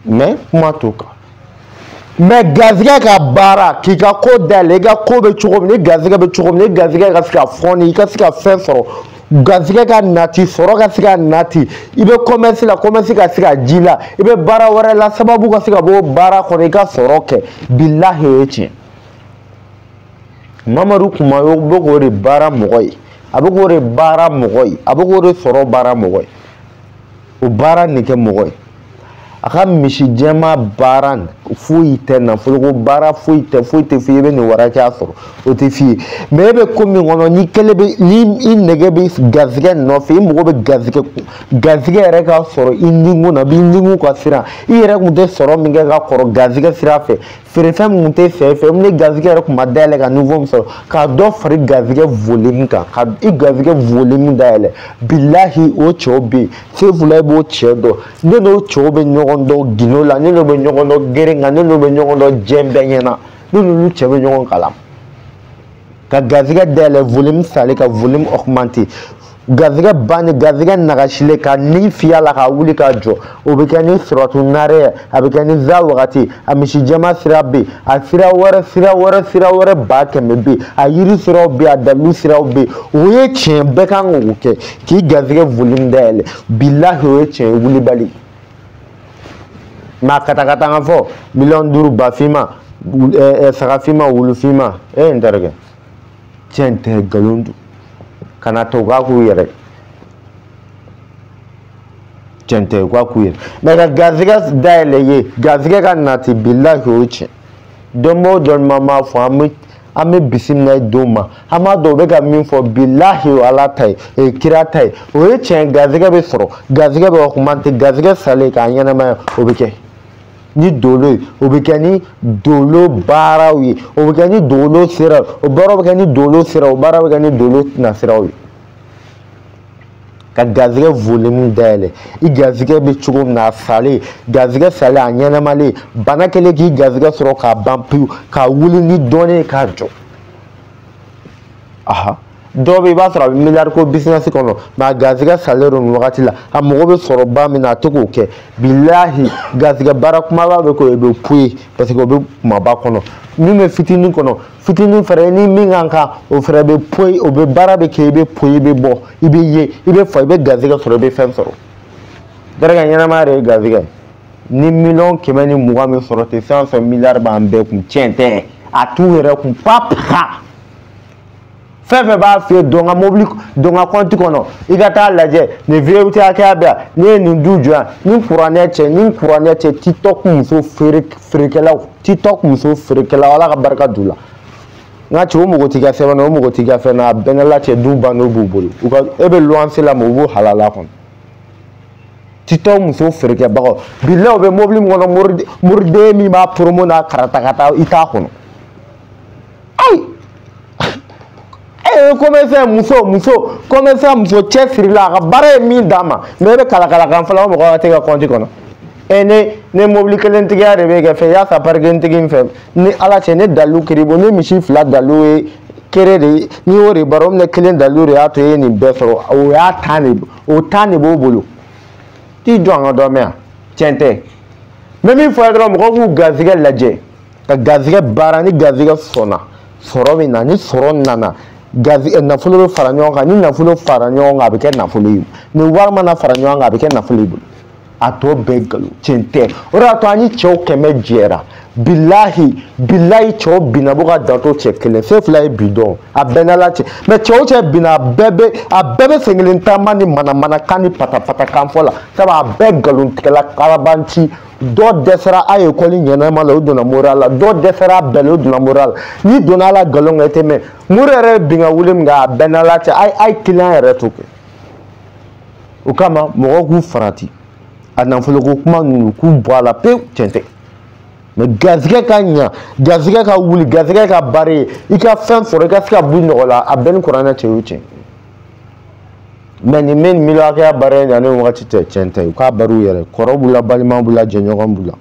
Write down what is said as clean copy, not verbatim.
Mais kuma t'o kan. Mais garizigɛ ka baara k'i ka ko dayɛlɛ, i ka ko bɛ cogo min, ni garizigɛ bɛ cogo min, ni garizigɛ ka se ka fɔni, i ka se ka fɛn sɔrɔ, garizigɛ ka nati, sɔrɔ ka se ka nati, i bɛ commerce la, commerce ka se ka ji la, i bɛ baara wɛrɛ la, sababu ka se ka bɔ baara kɔnɔ, i ka sɔrɔ kɛ, bilahi o ye tiɲɛ. Mamadu Kumayo bɛ k'o de baara mɔgɔ ye, a bɛ k'o de baara mɔgɔ ye, a bɛ k'o de sɔrɔ baara mɔgɔ ye, o baara nin kɛ mɔgɔ ye. A ka misi jɛma baara foyi tɛ, nafoloko baara foyi tɛ, foyi tɛ f'i ye i bɛ nin wari hakɛya sɔrɔ, o tɛ f'i ye. Mais e bɛ ko min kɔnɔ, n'i kelen bɛ, ni i nege bɛ garizigɛ nɔfɛ, i mago bɛ garizigɛ, garizigɛ yɛrɛ ka sɔrɔ i nikun na, b'i nikun ka siran, i yɛrɛ kun tɛ sɔrɔ min kɛ ka kɔrɔ garizigɛ sira fɛ, feerefɛn min kun tɛ fɛ fɛ, ni garizigɛ yɛrɛ kun ma dayɛlɛ ka niveau min sɔrɔ, ka dɔ fara garizigɛ volume kan, ka i garizigɛ volume dayɛlɛ, bilahi o cɛw bɛ yen, Sefula b'o cɛ dɔn, ne n'o cɛw bɛ ɲɔgɔn dɔn gindo la, ne n'o bɛ ɲɔgɔn dɔn geren kan, ne n'o bɛ ɲɔgɔn dɔn diɲɛ bɛɛ ɲɛna, ne n'olu cɛ bɛ ɲɔgɔn kalama. Ka garizigɛ dayɛlɛ, volume salen ka volume augmenter, garizigɛ bannen, garizigɛ nagasilen, ka ni fiyɛ la ka wuli ka jɔ, o bɛ kɛ ni suratu nare ye, a bɛ kɛ ni za wagati, a misi jɛma sira bɛ yen, a sira wɛrɛ sira wɛrɛ sira wɛrɛ 100 000 bɛ yen, a yiri siraw bɛ yen, a dalilu siraw bɛ yen, o ye tiɲɛ, bɛɛ kan k'o kɛ k'i garizigɛ volume dayɛlɛ, bilahi o ye tiɲɛ ye, wulibali. Mais a katakata ka fɔ 5 miliyɔn ba finma, saga finma, wulu finma, e n terikɛ, tiɲɛ tɛ, nkalon don. Kana to u k'a k'u yɛrɛ, tiɲɛ tɛ, u k'a k'u yɛrɛ. Mais ka garizigɛ dayɛlɛ ye, garizigɛ ka nati, bilahi o ye tiɲɛ. Dɔnbaga o dɔnniba m'a fɔ, an bɛ bisimila don ma, an b'a dɔn u bɛ ka min fɔ, bilahi o Ala ta ye, o ye kira ta ye, o ye tiɲɛ. Garizigɛ bɛ sɔrɔ, garizigɛ bɛ augmenter, garizigɛ salen k'a ɲɛnamaya, o bɛ kɛ ni dolo ye, o bɛ kɛ ni dolo baaraw ye, o bɛ kɛ ni dolo siraw, o baaraw bɛ kɛ ni dolo siraw, o baara bɛ kɛ ni dolo nasiraw ye. Ka garizigɛ volume dayɛlɛ, i garizigɛ bɛ cogo min na, a salen, garizigɛ salen, a ɲɛnamalen, bana kɛlen k'i garizigɛ sɔrɔ k'a ban pewu, k'a wuli ni dɔɔnin ye k'a jɔ. Aha, dɔw bɛ yen, i b'a sɔrɔ a bɛ miliyari ko business kɔnɔ, mais a garizigɛ salen don nin wagati la, a mago bɛ sɔrɔba min na, a tɛ k'o kɛ. Bilahi garizigɛ baara kumaba bɛ k'o ye, o bɛ poyi, parce que o bɛ kumaba kɔnɔ, min bɛ fitinin kɔnɔ, fitinin fɛnɛ ni min kan kan, o fɛnɛ bɛ poyi, o bɛ baara bɛ kɛ, i bɛ poyi, i bɛ bɔ, i bɛ ye, i bɛ fa, i bɛ garizigɛ sɔrɔ, i bɛ fɛn sɔrɔ. Terikɛ, ɲɛnamaya de ye garizigɛ. Ni 120 miliyɔn min sɔrɔ ten, fɛn o fɛn miliyari b'an bɛɛ kun, tiɲɛ tɛ, a t'u yɛrɛ kun pa pa. Fɛn fɛn b'a f'i ye, don ka mobili, don ka compte kɔnɔ, i ka taa lajɛ nin VOT hakɛya bɛ yan, n'i ye nin du jɔ yan, ni kuranɛ cɛ, ni kuranɛ cɛ, TikTok muso feere feerekɛlaw, TikTok muso feerekɛlaw, Ala ka barika d'u la. N ka cɛ, o mago t'i ka sɛbɛn na, o mago t'i ka fɛn na, a bɛɛ n'Ala cɛ, du ban n'o b'u bolo, u ka e bɛ luwanse la, mais u b'u halala kɔnɔ. TikTok muso feerekɛbagaw, bilahi u bɛ mobili min kɔnɔ, moriden min b'a promo n'a karata ka taa, i t'a kɔnɔ. Ayi, e commerçant muso, muso commerçant muso cɛsirila, a ka baara ye min d'a ma, mais e bɛ kalakalakan fɔlɔ, o mɔgɔ ka t'e ka compte kɔnɔ. E ne mobili kelentigiya de bɛ kɛ fɛn yaasa parking tigi in fɛ, ni Ala cɛ, ne dalilu kiri bɔ, ne misi 2 dalilu ye kere de ye, n'i y'o de baara, o minɛ kelen dalilu de y'a to e ye nin bɛɛ sɔrɔ, o y'a tan de, o tan de b'o bolo. T'i jɔ an ka dɔ mɛn yan, tiɲɛ tɛ. N bɛ min fɔ a ye dɔrɔn, mɔgɔw k'u garizigɛ lajɛ, ka garizigɛ baara, ni garizigɛ sɔnna, sɔrɔ bɛ na, ni sɔrɔ nana, garizigɛ nafolo bɛ fara ɲɔgɔn kan, ni nafolo fara ɲɔgɔn kan, a bɛ kɛ nafolo ye, ni wari mana fara ɲɔgɔn kan, a bɛ kɛ nafolo ye bolo. A tɔ bɛɛ nkalon, tiɲɛ tɛ. O de y'a to an ni cɛw 100 jɛra, bilahi bilahi cɛw binna bɔ ka danto cɛ kelen, fɛn fila ye bi dɔn, a bɛɛ n'Ala cɛ. Mais cɛw cɛ binna, a bɛɛ bɛ sen kelen taama ni manamanakan ni patapatakan fɔ la, sabu a bɛɛ nkalontigɛla kalabanci. Dɔ dɛsɛra a ye ekɔli ɲɛnama la, o donna moriya la, dɔ dɛsɛra a bɛɛ la, o donna moriya la. N'i donna a la nkalon kan, i tɛ mɛn. Mori yɛrɛ ye bin ka wuli min kɛ, a bɛɛ n'Ala cɛ, a ye kiliyan yɛrɛ t'o kɛ. O kama mɔgɔw k'u farati a nafoloko kuma ninnu, k'u bɔ a la pewu, tiɲɛ tɛ. Mais garizigɛ ka ɲa, garizigɛ ka wuli, garizigɛ ka baara ye, i ka fɛn sɔrɔ, i ka se ka bɔ nɔgɔ la, a bɛɛ ni kuranɛ cɛ, o ye tiɲɛ. Mais nin bɛ nin miliyɔn hakɛya baara in na, ne wagati tɛ, tiɲɛ tɛ. U k'a baara u yɛrɛ, kɔrɔ b'u la, balima b'u la, jɛɲɔgɔn b'u la.